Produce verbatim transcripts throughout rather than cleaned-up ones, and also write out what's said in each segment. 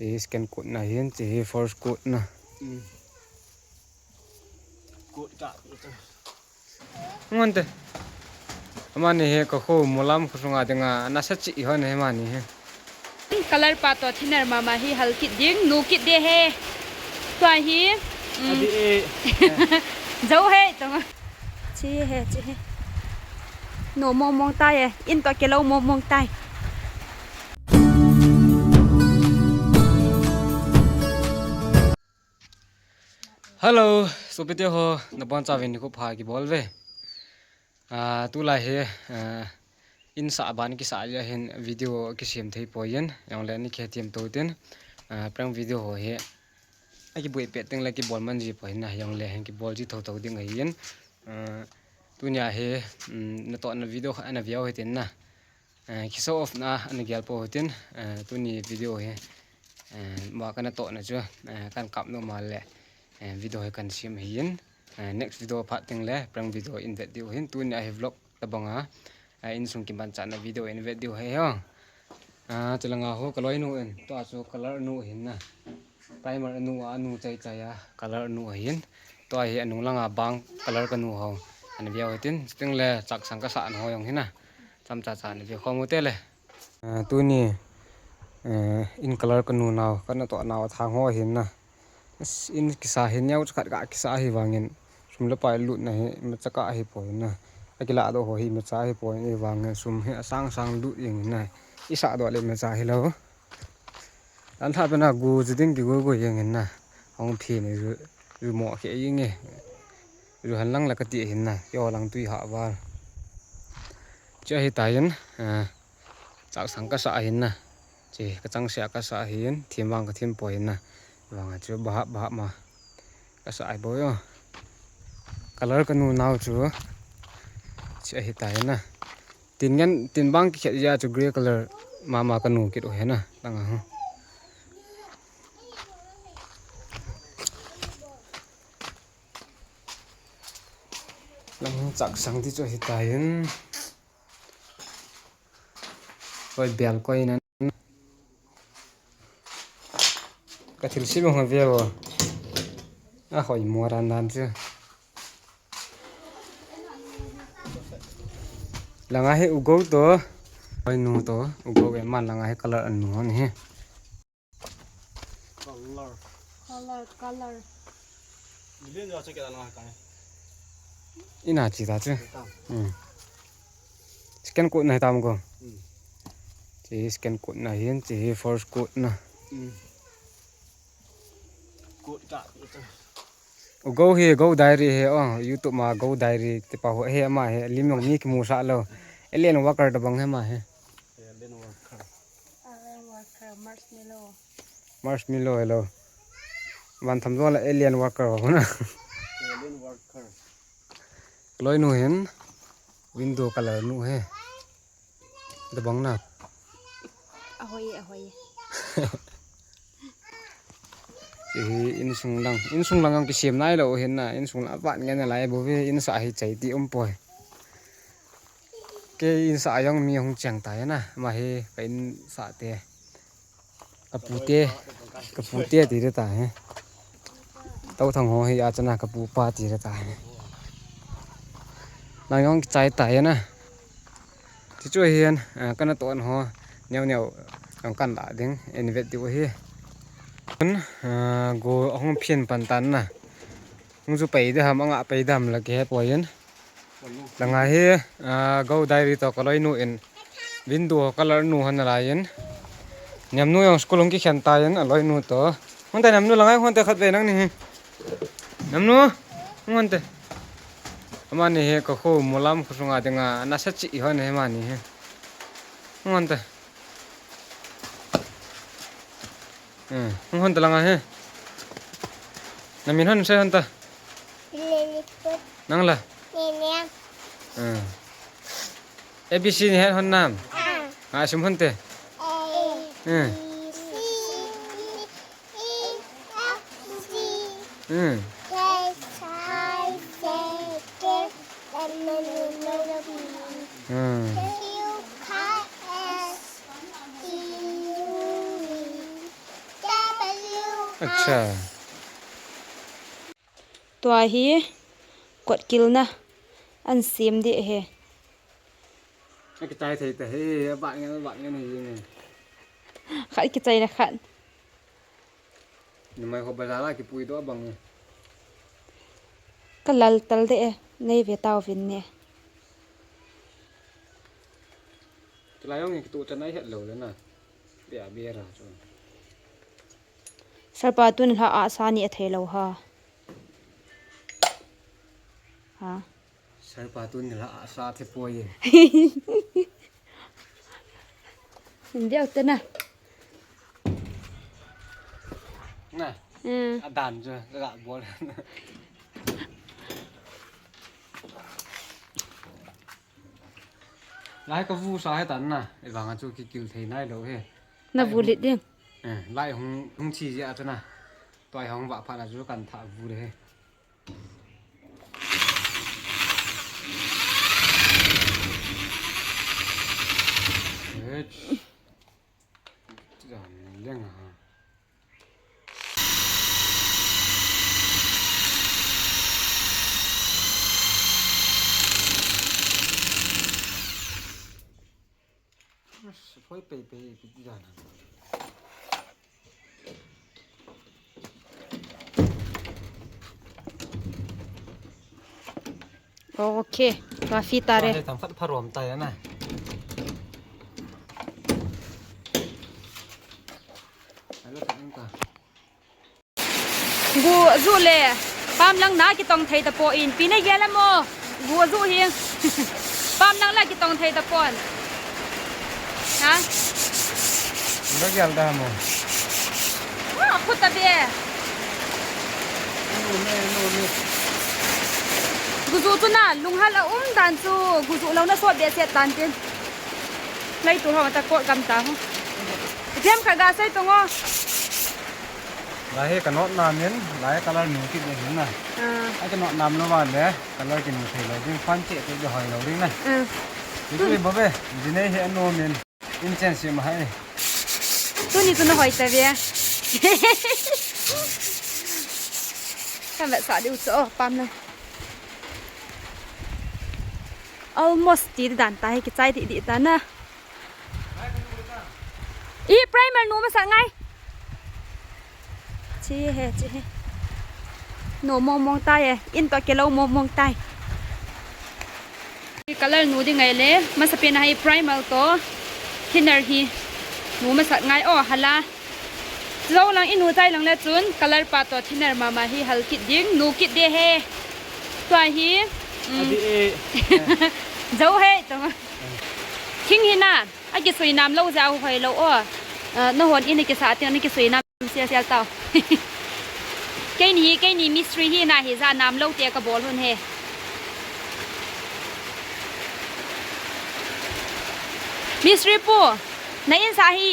Hiche hi second coat na hin, hiche hi first coat na. Hmm. Coat ka. Ngon te. Amani hi ka kho molam kho sunga dinga nasa chi ho ne mani hi. Color pa to thinner mama hi hal kit ding, nu kit de he. Tua hi. Mm. Adi e. Zo he, tong. Chi he, chi he. No mong mong tai e. In to ke lo mong mong tai. Hello, sopite ho, nabonchauvin nikho pha kibol uve. Ah, tulai hi, ah, in sah ban kisah jeh hin video kisem thei poi in, jongle nei kihethem tou tin, ah, prank video ho hi, akibol pet teng le kibol man ji poi in na, jongle hin kibol ji thotho ding ahi in, ah, tunia hi, um, natohna video khat ana veu hitin na. Eh, kishow off na ana gel pou hitin, eh, tuni video hi, eh, ma kana tohna chu, eh, kan kap nom a le, eh, video hi kan sem ahi in, eh, next video phat teng le prank video in vet diu hin, tunia hi vlog tabang a, eh, insung kimanchahna video in vet diu ahi ho. Ah, chulanga ho ka loinu in, tua chu color nu ahin na. Primer anu a, anu chai chai a, color anu ahin. Tua hi anu langa bang color kanu ho. Ana veu hitin, chuteng le chaksang kasah na ho jong hi na. Chomcha cha ana veu khom u te le. Ah, tuni, eh, in color kanu nau, kana toh nau athang ho ahin na. As, in kisa hi neocha khat ka kisa ahi vangin. Sum le pai lutna hi imacha ka ahi poi na. Akiladoh ho hi imacha ahi poi, ahivangin sum hi asang sang lut jeng in na. Isah doh le imacha hilou. Lantha pena gu chu ding kigu gu jeng in na. Hung phi ni ju, ju mo khe jeng e. Ju han lang la kati ahin na. Keiho lang tui ha val. Chu ahi tai in, ah, chaksang kasah ahin na. Chu kachangseh a kasah ahin, them vang kathem poi in na. Vang a chu bahap bahap ma. Kasah ahi bou yo. Color kanu nau chu. Chu ahi tai na. Tin ngen, tin bang kikhet jeh a chu grey color mama kanu kit u ahi na. Langa ho. Lang chaksang ti chu ahi tai in. Koi bel koi na. Ka thilse bang ho veu. Ahoi mo dan dan chu. Langa hi u gou to. Hoi nu to. U gou e man langa hi color anu hon hi. Color. Color, color. Bilin jo che ke langa ka. Ina chi ta chu. Tam. Hmm. Second coat na hi tam ko. Hmm. Chu hi second coat na hin, chu hi first coat na. Hmm. Coat ka. U gou hi, Gou Diary hi, oh, YouTube ma Gou Diary ti pa ho hi ama hi, lim jong mi kimusah lou. Alien worker tabang hi ama hi. Alien worker. Alien worker, marshmallow. Marshmallow hello. Van tham zo la alien worker ho na. Alien worker. Loinu hin window color nu hi. Tabang na. Ahoi, ahoi. Chu hi insung lang. Insung lang ang kisem nai lou hin na. Insung lang avat ngen nalai bou ve. Insah hi chai ti um poi. Kei insah jong mi hung cheng tai na. Ama hi ka insah te. Ka pu te, ka pu te ti de ta he. Tau thang ho hi a chana ka pu pa ti de ta he. Lang jong kichai ta he na. Ti chu hian, ah, kana ton ho neo neo jong kan la ding in vet diu hi. Kun, ah, go ahung phian pan tan na. Hung chu pei de ham, anga pei de ham la ke he poi in. Langa hi, ah, Gou Diary to ka loinu in. Window color nu han lai in. Niamnu jong school hung kikhen ta in, a loinu to. Hon ta Niamnu langa hon ta khat ve nang ni hi. Niamnu, hon ta. Amani hi ka kho molam kho sunga dinga, nasa chi hon hi amani hi. Hon ta. Hmm, hon ta langa hi. Na min hon sei hon ta. Lilliput. Nang la. Niniam. Hmm. A B C ni het hon nam. Ah. Nga sum hon te. A, hmm, B, C, D, E, F, G, hmm, H, I, J, K, L, M, N, O, P, hmm, Q, R, S, T, U, V. Acha. Tua hi kot kilna an sem ding ahi. Akichai thei ta hi, abat ngen, abat ngen hi nge. Khat kichai na khat. Numei ho bazar a kipui doh bang e. Ka lal tal de e, nei ve tau vin ne. Tulai jong kitu chan ai het lou le na. Bia bia ra chu. Sir pa tun la a sa ni a thei lou ha. Ha. Sir pa tun la a sa the poi e. Deu te na. Na. Hmm. A dan chu ka bol. Lai ka vu sa he tan na. Ivang a chu kikil thei nai lou he. Na lai vu hung lit ding. Eh, lai hung, hung chi jia chu na. Tua hung va pha na chu kan tha vu le he. Jan leng ha. Phoi pei pei pi jan ha. Okay, kafi tare. Tam khat pharom ta ya na. Hello, ta. Gu ju le pam lang na kitong thei ta poi, pi na gel a mo. Gu ju hi. Pam lang la kitong thei ta pon. Ha? Ba gel da mo. Ah, khu ta be. No, no, no, no. Gu ju chu na, lunghal a um dan chu, gu ju lou na sot be se tan tin. Lai tu ho ta ko gam ta ho. Them kha ga sai tu ngo. Lai hi ka not nam in, lai color nu kit ding hin na. Ah. Ai ka not nam lou va le, color kinu thei lou ding, fan che te de hoi lou ding na. Ah. Ni tu bo be, jinei hi anu min. In chen sim hai. Tuni tu na hoi ta ve. Kan vet sa diu chu, oh, pam na. Almost ti dan ta hi, kichai ti di ta na. I primer nu masat ngai. Chi he, chi he. Nu mong mong tai e. In to kilou mong mong tai. I color nu ding ngai le. Masapen a hi primer to thinner hi nu masat ngai. Oh, hala. Jou lang i nu chai lang le chun color pa to thinner mama hi hal kit ding, nu kit de he. Tua hi. Mm. Adi e. Jou he, tong. Thing hi na, a kisui nam lou jeh a hoi lou o. Ah, na hon in a kisa teng na kisui nam sial sial tau. Keini, keini mistri hi na hi ja nam lou te ka bol hun he. Mistri pu, na in sa hi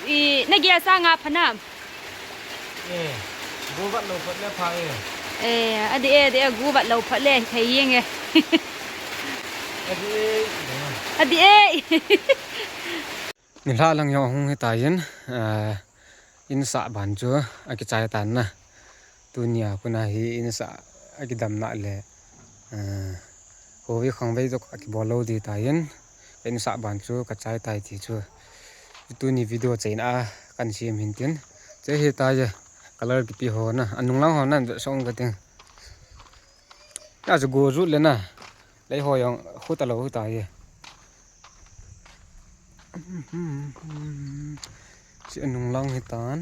I, na gel sanga phanam? Eh, gu vat lou phat le pha e. Eh, adi e, adi e, gu vat lou phat le, thei yeng e. Adi e. Adi e. Nilhah lang jong hung hi ta jin, ah, in sah ban chu, akichai tan na. Tunia kona hi in sah akidam na le, eh, khovei khangvei jong akibol lou di ta jin, ka in sah ban chu kachai tai ti chu. Tuni video cheina a kan sem hin tin. Che hi ta je, color kipe ho na, anung lang ho na, song ka ting. Ya chu go jut le na. Lei ho jong khu ta lou ta je. Chi anung lang hi tan.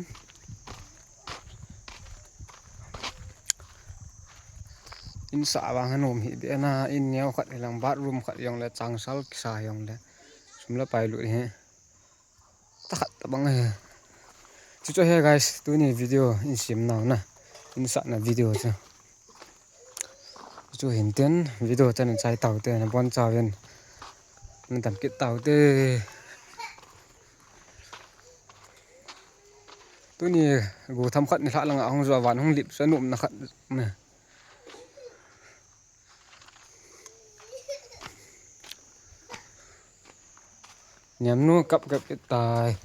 In sah vang anom hi be na, in neo khat hilang, bathroom khat jong le, changsal kisa jong le. Sum le pai lut hi. Takhat tabang hi. Chuchu hi guys, tuni video in sem nau na. In sahna video chu. Chu hin tin video chan chai tau te, na bon chauvin na dam kit tau te. Tuni gu tham khat nilhah langa hung jo van hung lip sa num na khat ne. Niam nu kap kap kit tai.